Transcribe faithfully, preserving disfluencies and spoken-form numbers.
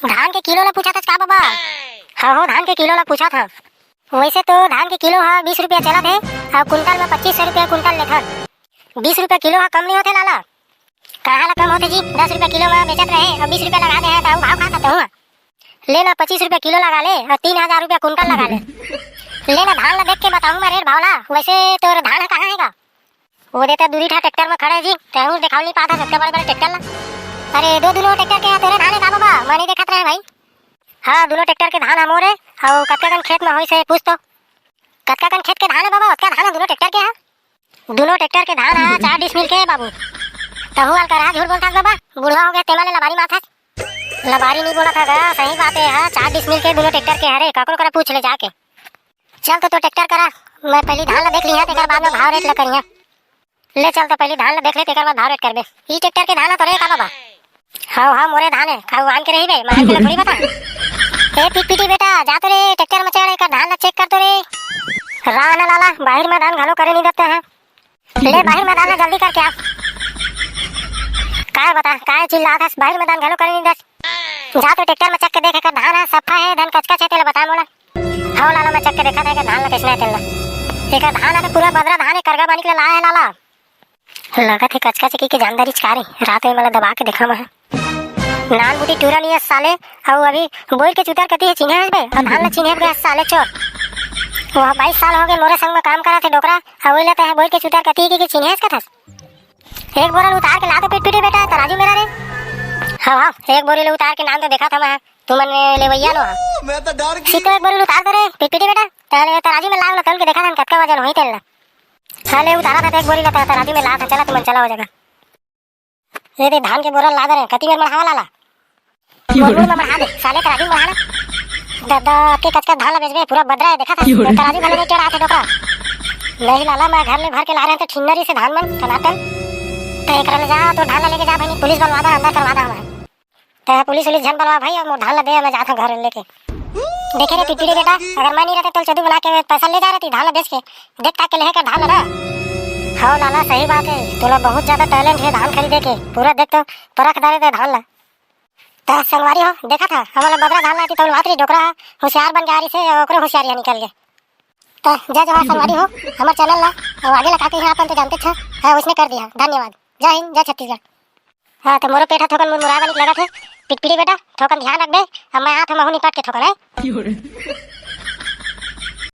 धान के किलो ला पूछत हस का बाबा? हाँ हो, धान के किलो ला पूछत हँव। वैसे तो धान के किलो ह बीस रुपया चलत हे, अउ कुंटल में पच्चीस सौ रुपया कुंटल लेथन। बीस रुपया किलो ह कम नहीं होथे लाला? कहाँ ला कम होथे जी, दस रुपया किलो में बेचत रहे अउ बीस रुपया लगा दे हे, त अउ भाव खा सकते हो। ले ना, पच्चीस रुपया किलो लगा ले अउ तीन हजार रुपया कुंटल लगा ले। ले ना, धान ला देख के बताहूँ मैं रेट भाव ला। वैसे तोर धान ह कहाँ हे गा? वो देता दूरी ठा ट्रैक्टर में खड़े हे जी, तहूँ देखाव नहीं पाता सबके बड़े बड़े ट्रैक्टर ला। अरे दो दुनो ट्रैक्टर के तोरे धान हे का बाबा? मैं नहीं देखत रहे भाई। हाँ, दुनो ट्रैक्टर के धान ह मोरे। अउ कतका कन खेत में होइस हे पूछ तो। कतका कन खेत के धान हे बाबा? कतका धान हे दुनो ट्रैक्टर के ह? दुनो ट्रैक्टर के धान ह चार डिसमिल के बाबू। तहूँ अलकरहा झूठ बोलथस बाबा, बुढ़वा हो गया तेमा ले लबारी मारथस। लबारी नहीं बोलत हँव गा, सही बात हे, ह चार डिसमिल के दुनो ट्रैक्टर के हरे, काकरो करा पूछ ले जाके। चल तो, तो ट्रैक्टर करा, मैं पहली धान ला देख लिहा, तेकर बाद में भाव रेट ला करिहा। ले चल तो पहली धान ला देख ले, तेकर बाद भाव रेट करबे। ई ट्रैक्टर के धान ह तोरे का बाबा? हाँ हाँ, मोरे धान हे, खाऊ आन के रही बे, मैं आन के ला थोड़ी बता। ए पिटपिटी बेटा, जा तो रे, ट्रैक्टर में चढ़, एकर धान ला चेक कर तो रे। रा ना लाला, बाहिर में धान घलो करे नहीं देते हैं। ले बाहिर में डालना, जल्दी करके आ। काय बता, काय चिल्लात हस? बाहिर में डाल घलो करे नहीं दस। जा तो ट्रैक्टर में चेक के देख, एकर धान ह सफा हे, धन कचकच हे, तेला बता मोला। हव लाला, मैं चेक के देखत हँव, एकर धान ला कइसना हे तेला। एकर धान ह तो पूरा बदरा धान हे, करगा बानी के लाय हे लाला। लगत हे कचकच के, के जानदारी चकारी, रात में मला दबा के देखा मैं। नान बूटी टूरा नहीं हे साले, अउ अभी बोइर के चुतर कती हे चिन्हे हस बे, अउ धान ला चिन्हे हस बे साले चोर। वो बाईस साल हो गए मोरे संग में काम करत हे डोकरा, अउ वही लेते हैं बोइर के चुतर कती हे कि चिन्हे हस कथस। एक बोरा ल उतार के ला तो पिटपिटी बेटा, तराजू मेरा रे। हाँ हाँ, एक बोरी ले उतार के नान तो देखा था मैं, तुमन लेवैया नो हा। मैं तो डर गई। सीतो एक बोरी ल उतार दो रे पिटपिटी बेटा, तेरे तराजू में लाग ला तन के देखा था कतका वजन होई तेल ला। हाँ ले उतारा था तो एक बोरी लेता, तराजू में ला था, चला तुमन चला हो जाएगा। ये दे धान के बोरा ला दे रे, कति मेर मढ़ावा लाला? बोर बोर में मढ़ा दे, साले तराजू में मढ़ा ना। दादा, अतके कचका धान ला बेचबे, पूरा बदरा हे, देखा था? क्यों रे? तराजू घलो नहीं चढ़ा थे डोकरा। नहीं लाला, मैं घर ले भर के ला रहे थे ठिन्नरी से धान मन, टनाटन। तो एकरा ले जा, तो धान ला लेके जा भाई, पुलिस बलवा दा, अंदर करवा दा हमारे। ते पुलिस उलिस झन बलवा भाई, अउ मोर धान ला दे, मैं जात हँव घर लेके। देखे रे पिटपिटी बेटा, अगर मैं नहीं रहते तो चदू बना के पैसा ले जा रहती धान ला बेच के, देख ताक के लेहे कर धान ला ना। हव लाला, सही बात हे, तोला बहुत ज्यादा टैलेंट हे धान खरीदे के, पूरा देख तो परख डारे ते धान ला। त संगवारी हो, देखा था, हमन ला बदरा धान ला एती तौलवात रही डोकरा ह, होशियार बन के आ रही से, ओकरे होशियारी ह निकल गे। त जय जोहार संगवारी हो, हमर चैनल ला अउ आगे ला का कही अपन तो जानते छ, है उसने कर दिया। धन्यवाद। जय हिंद, जय छत्तीसगढ़। हाँ, त मोरो पेट ह थोकन मुरमुरा बनिक लगत हे। पिटपिटी बेटा, थोकन ध्यान रखबे, अब मैं आत हँव महू निपट के थोकन, है?